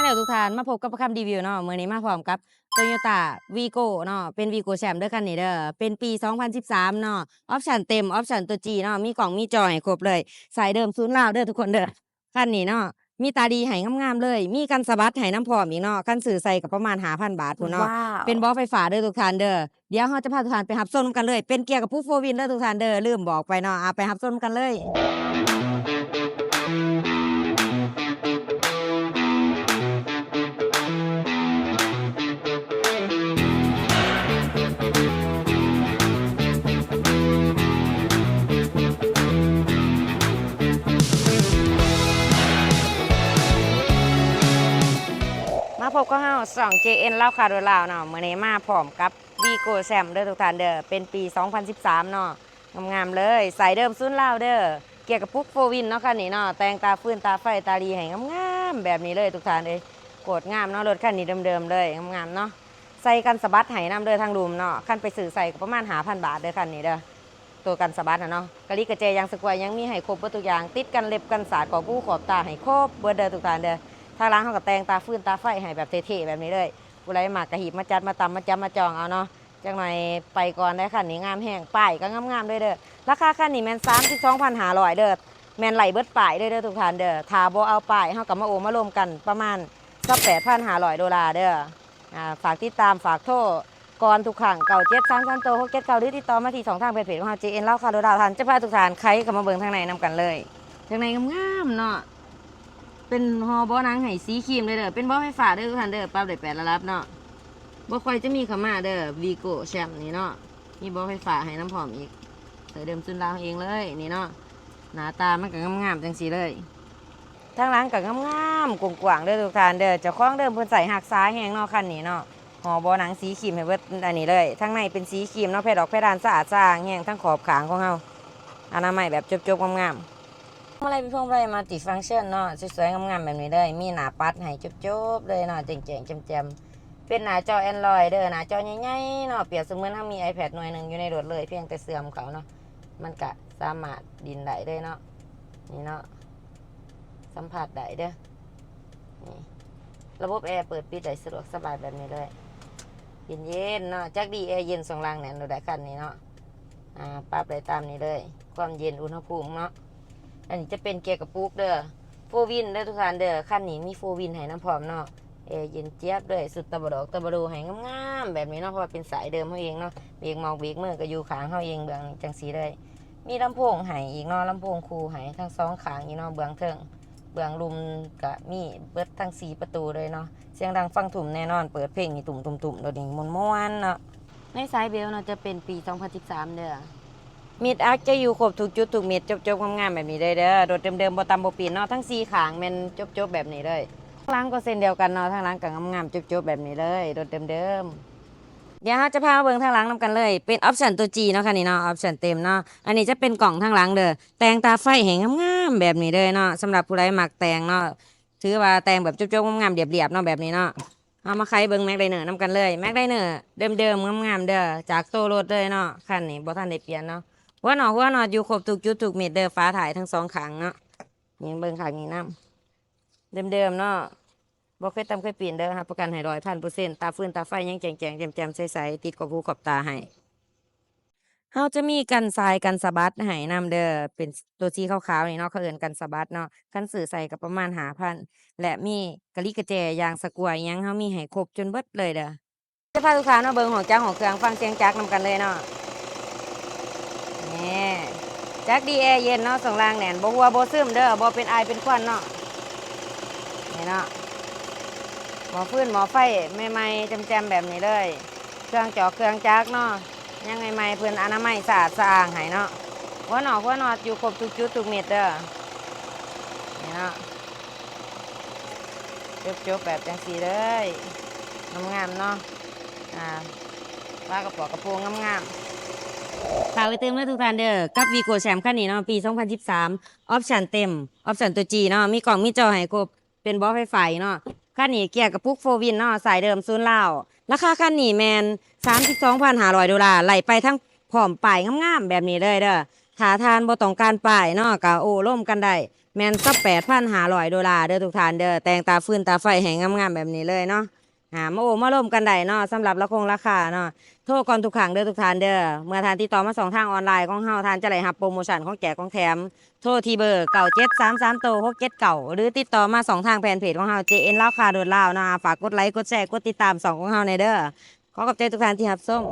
ແລ້ວທຸກທ່ານ ມາພົບກັບປະຄຳຣີວິວເນາະ, ມື້ນີ້ມາພ້ອມກັບໂຕໂຍຕ້າວີໂກ້ເນາະ, ເປັນວີໂກ້ແຊມເດີຄັນນີ້ເດີ, ເປັນປີສອງພັນສິບສາມເນາະ, ອອບຊັນເຕັມ ອອບຊັນຕົວຈີເນາະ, ມີກ້ອງມີຈໍໃຫ້ຄົບເລີຍ, ສາຍເດີມສູນລາວເດີທຸກຄົນເດີ. ຄັນນີ້ເນາະ ມີຕາດີໃຫ້ງາມໆເລີຍ, ມີກັນສະບັດໃຫ້ນຳພ້ອມອີກເນາະ, ຄັນຊື້ໃສ່ກໍປະມານຫ້າພັນບາດພຸ້ນເນາະ. ວ້າວ ເປັນເບາະໄຟຟ້າເດີທຸກທ່ານເດີ. ດຽວເຮົາຈະພາທຸກທ່ານໄປຮັບຊົມນຳກັນເລີຍ, ເປັນເກຍກະປຸກໂຟວິນເດີທຸກທ່ານເດີ, ລືມບອກໄປເນາະ. ເອົາ ໄປຮັບຊົມນຳກັນເລີຍ. ມາພົບກັບເຮົາຊ່ອງ ເຈເອັນ ລາວຄາໂດລາວເນາະ, ມື້ນີ້ມາພ້ອມກັບວີໂກ້ແຊມເດີທຸກທ່ານເດີ, ເປັນປີສອງພັນສິບສາມເນາະ, ງາມໆເລີຍ, ສາຍເດີມສູນລາວເດີ, ເກຍກະປຸກໂຟວິນເນາະຄັນນີ້ເນາະ, ແຕ່ງຕາຟືນຕາໄຟຕາດີໃຫ້ງາມໆແບບນີ້ເລີຍທຸກທ່ານເອີຍ, ໂຄດງາມເນາະ, ລົດຄັນນີ້ເດີມໆເລີຍ, ງາມໆເນາະ. ໃສ່ກັນສະບັດໃຫ້ນຳເດີທາງລຸ່ມເນາະ, ຄັນໄປຊື້ໃສ່ກໍປະມານຫ້າພັນບາດເດີຄັນນີ້ເດີ. ໂຕກັນສະບັດນະເນາະ, ກະລິກະແຈ ຢາງສະກວຍ ຫຍັງມີໃຫ້ຄົບເບິດທຸກຢ່າງ, ຕິດກັນເລັບກັນສາດ ຂອບຫູຂອບຕາໃຫ້ຄົບເບິດເດີທຸກທ່ານເດີ. ທາງຫຼັງເຮົາກໍແຕ່ງຕາຟືນຕາໄຟໃຫ້ແບບເທ່ໆແບບນີ້ເລີຍ, ຜູ້ໃດມັກກໍຮີບມາຈັດມາຕຳມາຈັບມາຈອງເອົາເນາະ. ຈັກໜ່ອຍໄປກ່ອນເດີ, ຄັນນີ້ງາມແຮງ, ປ້າຍກໍງາມໆເລີຍເດີ. ລາຄາຄັນນີ້ແມ່ນສາມສິບສອງພັນຫ້າຮ້ອຍເດີ, ແມ່ນໄລ່ເບິດປ້າຍເລີຍເດີທຸກທ່ານເດີ. ຖ້າບໍ່ເອົາປ້າຍ ເຮົາກໍມາໂອ້ມາລົມກັນປະມານຊາວແປດພັນຫ້າຮ້ອຍໂດລາເດີ. ອ່າ ຝາກຕິດຕາມ ຝາກໂທກ່ອນທຸກຄັ້ງ ເກົ້າເຈັດສາມສາມໂຕຫົກເຈັດເກົ້າ ຫຼືຕິດຕໍ່ມາທີ່ຊ່ອງທາງແຟນເພຈຂອງເຮົາ ເຈເອັນ ລາວຄາໂດລາວ. ທ່ານຈະພາທຸກທ່ານໄຂເຂົ້າມາເບິ່ງທາງໃນນຳກັນເລີຍ. ທາງໃນງາມໆເນາະ, ເປັນຫໍ່ເບາະໜັງໃຫ້ສີຄຣີມເລີຍເດີ, ເປັນເບາະໄຟຟ້າເດີທຸກທ່ານເດີ, ປັບໄດ້ແປດລະດັບເນາະ. ບໍ່ຄ່ອຍຈະມີເຂົ້າມາເດີ ວີໂກ້ແຊມນີ້ເນາະ, ມີເບາະໄຟຟ້າໃຫ້ນຳພ້ອມອີກ, ໃສ່ເດີມສູນລາວເຮົາເອງເລີຍນີ້ເນາະ. ໜ້າຕາມັນກໍງາມໆຈັ່ງຊີ້ເລີຍ. ທາງຫຼັງກໍງາມໆ ກວ້າງໆເດີທຸກທ່ານເດີ. ເຈົ້າຂອງເດີມເພິ່ນໃຊ້ຮັກສາແຮງເນາະ ຄັນນີ້ເນາະ, ຫໍ່ເບາະໜັງສີຄຣີມໃຫ້ເບິດອັນນີ້ເລີຍ. ທາງໃນເປັນສີຄຣີມເນາະ, ແຜ່ດອກແຜ່ດານສະອາດສະອ້າງແຮງ, ທັງຂອບຂ້າງຂອງເຮົາ ອະນາໄມແບບຈົບໆງາມໆ. ພວງມາໄລເປັນພວງມາໄລມັນຕິຟັງເຊິນເນາະ, ສວຍໆງາມໆແບບນີ້ເລີຍ. ມີໜ້າປັດໃຫ້ຈົບໆເລີຍເນາະ, ແຈ້ງໆແຈ່ມໆ. ເປັນໜ້າຈໍແອນດຣອຍເດີ, ໜ້າຈໍໃຫຍ່ໆເນາະ, ປຽບສະເໝືອນເຮົາມີໄອແພດໜ່ວຍໜຶ່ງຢູ່ໃນລົດເລີຍ, ພຽງແຕ່ເຊື່ອມເຂົ້າເນາະ, ມັນກະສາມາດຫຼິ້ນໄດ້ເລີຍເນາະ. ນີ້ເນາະ ສຳຜັດໄດ້ເດີ. ນີ້ ລະບົບແອເປີດປິດໄດ້ສະດວກສະບາຍແບບນີ້ເລີຍ, ເຢັນໆເນາະ. ຈັກດີແອເຢັນ, ຊ່ວງລ່າງແໜ້ນໂລດໄດ໋ຄັນນີ້ເນາະ. ອ່າ ປັບໄດ້ຕາມນີ້ເລີຍ, ຄວາມເຢັນ ອຸນຫະພູມເນາະ. ອັນນີ້ຈະເປັນເກຍກະປຸກເດີ, ໂຟວິນເດີທຸກທ່ານເດີ. ຄັນນີ້ມີໂຟວິນໃຫ້ນຳພ້ອມເນາະ. ແອເຢັນຈຽບເລີຍ, ຊຸດຕະບະດອກຕະບະໂດໃຫ້ງາມໆແບບນີ້ເນາະ, ເພາະວ່າເປັນສາຍເດີມເຮົາເອງເນາະ. ເບຣກໝອກເບຣກມືກໍຢູ່ຂ້າງເຮົາເອງ, ເບື້ອງນີ້ຈັ່ງຊີ້ເລີຍ. ມີລຳໂພງໃຫ້ອີກເນາະ, ລຳໂພງຄູ່ໃຫ້ທັງສອງຂ້າງນີ້ເນາະ, ເບື້ອງເທິງເບື້ອງລຸ່ມກະມີເບິດທັງສີ່ປະຕູເລີຍເນາະ. ສຽງດັງຟັງທຸ່ມແນ່ນອນ, ເປີດເພງນີ້ຕຸ້ມໆໆ ໂດດນີ້ມ່ວນໆເນາະ. ໃນສາຍເບວເນາະ ຈະເປັນປີສອງພັນສິບສາມເດີ. ມິດອັກຈະຢູ່ຄົບທຸກຈຸດທຸກເມັດ, ຈົບໆງາມໆແບບນີ້ເລີຍເດີ. ລົດເດີມໆ ບໍ່ຕຳບໍ່ປີ້ນເນາະ, ທັງສີ່ຂ້າງແມ່ນຈົບໆແບບນີ້ເລີຍ. ທາງຫຼັງກໍເຊັ່ນດຽວກັນເນາະ, ທາງຫຼັງກໍງາມໆ ຈົບໆແບບນີ້ເລີຍ, ລົດເດີມໆ. ດຽວເຮົາຈະພາມາເບິ່ງທາງຫຼັງນຳກັນເລີຍ, ເປັນອອບຊັນຕົວຈີເນາະ ຄັນນີ້ເນາະ, ອອບຊັນເຕັມເນາະ. ອັນນີ້ຈະເປັນກ້ອງທາງຫຼັງເດີ, ແຕ່ງຕາໄຟໃຫ້ງາມໆແບບນີ້ເລີຍເນາະ. ສຳລັບຜູ້ໃດມັກແຕ່ງເນາະ, ຖືວ່າແຕ່ງແບບຈົບໆງາມໆ ລຽບໆເນາະ, ແບບນີ້ເນາະ. ເຮົາມາໄຂເບິ່ງແມັກໄລເນີນຳກັນເລີຍ. ແມັກໄລເນີເດີມໆງາມໆເດີ, ຈາກໂຕລົດເລີຍເນາະ, ຄັນນີ້ບໍ່ທັນໄດ້ປ່ຽນເນາະ. ຫົວນອກ ຫົວນອດຢູ່ຄົບທຸກຈຸດທຸກເມັດເດີ, ຝາທ້າຍທັງສອງຂ້າງເນາະ. ນີ້ເບິ່ງຂ້າງນີ້ນຳ, ເດີມໆເນາະ, ບໍ່ເຄີຍຕຳເຄີຍປີ້ນເດີ, ຮັບປະກັນໃຫ້ຮ້ອຍພັນເປີເຊັນ. ຕາຟືນຕາໄຟຍັງແຈ້ງໆແຈ່ມໆໃສໆ, ຕິດຂອບຫູຂອບຕາໃຫ້. ເຮົາຈະມີກັນສາຍກັນສະບັດໃຫ້ນຳເດີ, ເປັນໂຕສີຂາວໆນີ້ເນາະ, ເຂົາເອີ້ນກັນສະບັດເນາະ. ຄັນຊື້ໃສ່ກໍປະມານຫ້າພັນ ແລະ ມີກະລິກກະແຈ ຢາງສະກວຍຫຍັງ ເຮົາມີໃຫ້ຄົບຈົນເບິດເລີຍເດີ. ຈະພາທຸກທ່ານມາເບິ່ງຫ້ອງຈັກຫ້ອງເຄື່ອງ, ຟັງສຽງຈັກນຳກັນເລີຍເນາະ. ນີ້ ຈັກດີແອເຢັນເນາະ, ຊ່ວງລ່າງແໜ້ນ, ບໍ່ຮົ່ວບໍ່ຊຶມເດີ, ບໍ່ເປັນອາຍເປັນຄວັນເນາະ. ນີ້ເນາະ, ໝໍ້ຟືນໝໍ້ໄຟໃໝ່ໆ ແຈ່ມໆແບບນີ້ເລີຍ. ເຄື່ອງຈອກເຄື່ອງຈັກເນາະ, ຍັງໃໝ່ໆ, ເພິ່ນອະນາໄມສະອາດສະອ້າງໃຫ້ເນາະ. ຫົວນອກຫົວນອດຢູ່ຄົບທຸກຈຸດທຸກເມັດເດີ. ນີ້ເນາະ, ຈົບໆແບບຈັ່ງຊີ້ເລີຍ, ງາມໆເນາະ. ອ່າ ຝາກະປອກກະໂປງງາມໆ. ຝາກໄວ້ຕື່ມເດີທຸກທ່ານເດີ, ກັບວີໂກ້ແຊມຄັນນີ້ເນາະ, ປີສອງພັນສິບສາມ, ອອບຊັນເຕັມ, ອອບຊັນຕົວຈີເນາະ, ມີກ້ອງມີຈໍໃຫ້ຄົບ, ເປັນເບາະໄຟຟ້າເນາະ. ຄັນນີ້ເກຍກະປຸກໂຟວິນເນາະ, ສາຍເດີມສູນລາວ. ລາຄາຄັນນີ້ແມ່ນສາມສິບສອງພັນຫ້າຮ້ອຍໂດລາ, ໄລ່ໄປທັງພ້ອມປ້າຍງາມໆແບບນີ້ເລີຍເດີ. ຖ້າທ່ານບໍ່ຕ້ອງການປ້າຍເນາະ, ກະໂອ້ລົມກັນໄດ້. ແມ່ນຊາວແປດພັນຫ້າຮ້ອຍໂດລາເດີທຸກທ່ານເດີ. ແຕ່ງຕາຟືນຕາໄຟໃຫ້ງາມໆແບບນີ້ເລີຍເນາະ. ອ່າ ມາໂອ້ມາລົມກັນໄດ້ເນາະ. ສຳລັບລະຄົງລາຄາເນາະ ໂທກ່ອນທຸກຄັ້ງເດີທຸກທ່ານເດີ. ເມື່ອທ່ານຕິດຕໍ່ມາຊ່ອງທາງອອນລາຍຂອງເຮົາ ທ່ານຈະໄດ້ຮັບໂປຣໂມຊັນຂອງແຈກຂອງແຖມ. ໂທທີ່ເບີ ເກົ້າເຈັດສາມສາມໂຕຫົກເຈັດເກົ້າ ຫຼືຕິດຕໍ່ມາຊ່ອງທາງແຟນເພຈຂອງເຮົາ ເຈເອັນ ລາວຄ້າໂດດລາວເນາະ. ຝາກກົດໄລ ກົດແຊ ກົດຕິດຕາມຊ່ອງຂອງເຮົາແດ່ເດີ. ຂໍຂອບໃຈທຸກທ່ານທີ່ຮັບຊົມ.